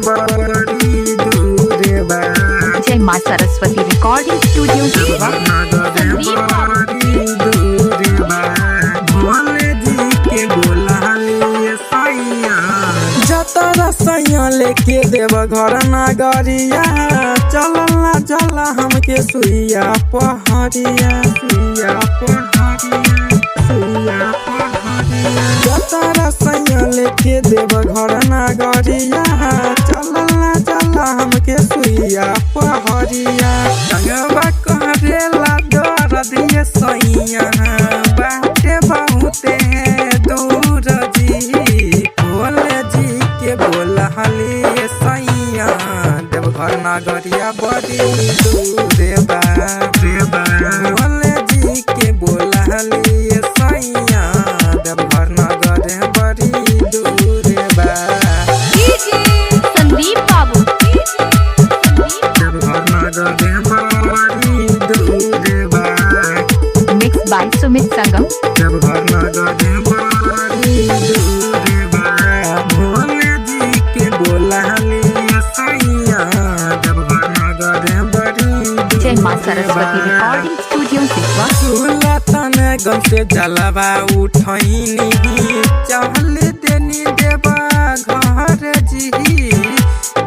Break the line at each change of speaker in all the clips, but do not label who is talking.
बड़ी दूर बा।
जय माँ सरस्वती रिकॉर्डिंग स्टूडियो सेवा।
नगर बड़ी दूर बा, भोले जी के बोलहलिए सैया। जतरा सैया लेके देव घर नगरिया, चलला चला हमके सुइया पहरिया, सुइया पहरिया, सुइया पहरिया। जतरा सैया लेके देव घर नगरिया, चलला चला हमके सुइया पहरिया। संगवा करेला डर दिए सैया, बाटे बहुते दूर जी। भोले जी के बोलहलिए सैया, देवघर नगरिया बड़ी दूर बा। भोले जी के बोलहलिए सैया, देवघर नगर बड़ी दूर बा।
संदीप बाबू।
देवघर नगर बड़ी दूर बा।
मिक्स बाय सुमित संगम।
देवघर नगर बड़ी दूर बा, भोले जी के बोलहलिए सैया, देवघर नगर बड़ी
जय माँ
दूर
सरस्वती
बा।
रिकॉर्डिंग स्टूडियो सेवा।
सुलतन गम से जलवा उठैनी, चहल देनी देवा घर जी।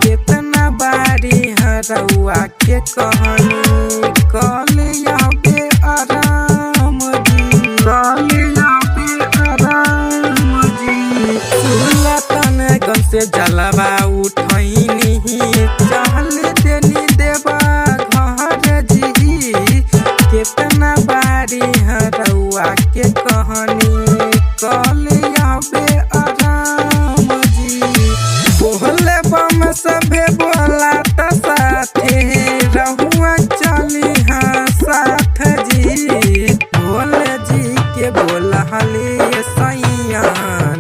केतना बारी हरौआ के कहनी, कल आबे आराम जी, कल आबे आराम जी। सुलतन गम से जलवा उठैनी, चहल देनी देवा घर जी। केतना बारी हरौआ के कहनी, कल आबे आराम जी। बोले बम सभे बोला त साथे, रहुआ चली हाँ साथ जी। भोले जी के बोलहलिए सैया,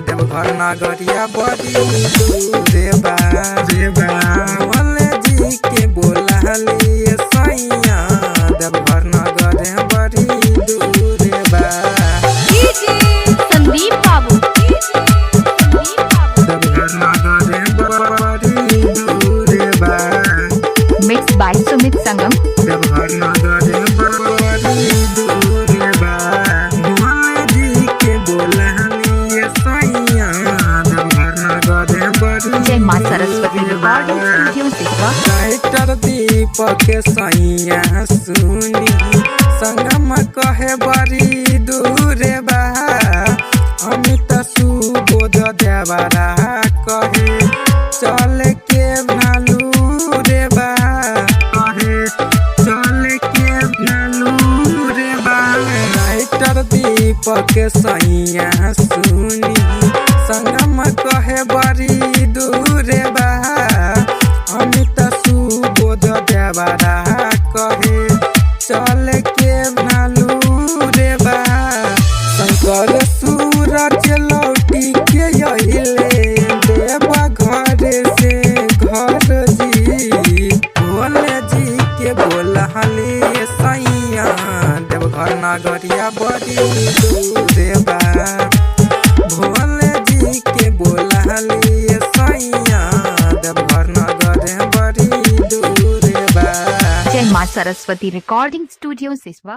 देवघर नगरिया बड़ी दूर बा। भोले जी के बोलहलिए सैया, देवघर नगर बड़ी दूर बा।
संदीप बाबू।
देवघर नगर बड़ी दूर बा।
मिक्स बाय सुमित संगम।
देवघर नगर बड़ी दूर बा, भोले जी के बोलहलिए सैया, देवघर नगर बड़ी
जय माँ सरस्वती
दूर बा।
रिकॉर्डिंग स्टूडियो सेवा।
राइटर दीपक सैया सुनी, संगम कहे बड़ी दूर बा। अमित सुबोध देवरा कहे, चल के भालू रे बा, कहे चल के भालू रे बा। राइटर दीपक सैया सुनी, संगम कहे बड़ी दूर बा। अमित सुबोध देवरा कहे, चल के भालू रे बा। शंकर सूरज लौटी के अइले, देव घर से घर जी। भोले जी के बोलहलिए सैया, देवघर नगरिया बड़ी दूर बा। भोले जी के बोलहलिए सैया, देवघर नगर बड़ी दूर बा।
जय माँ सरस्वती रिकॉर्डिंग स्टूडियो सेवा।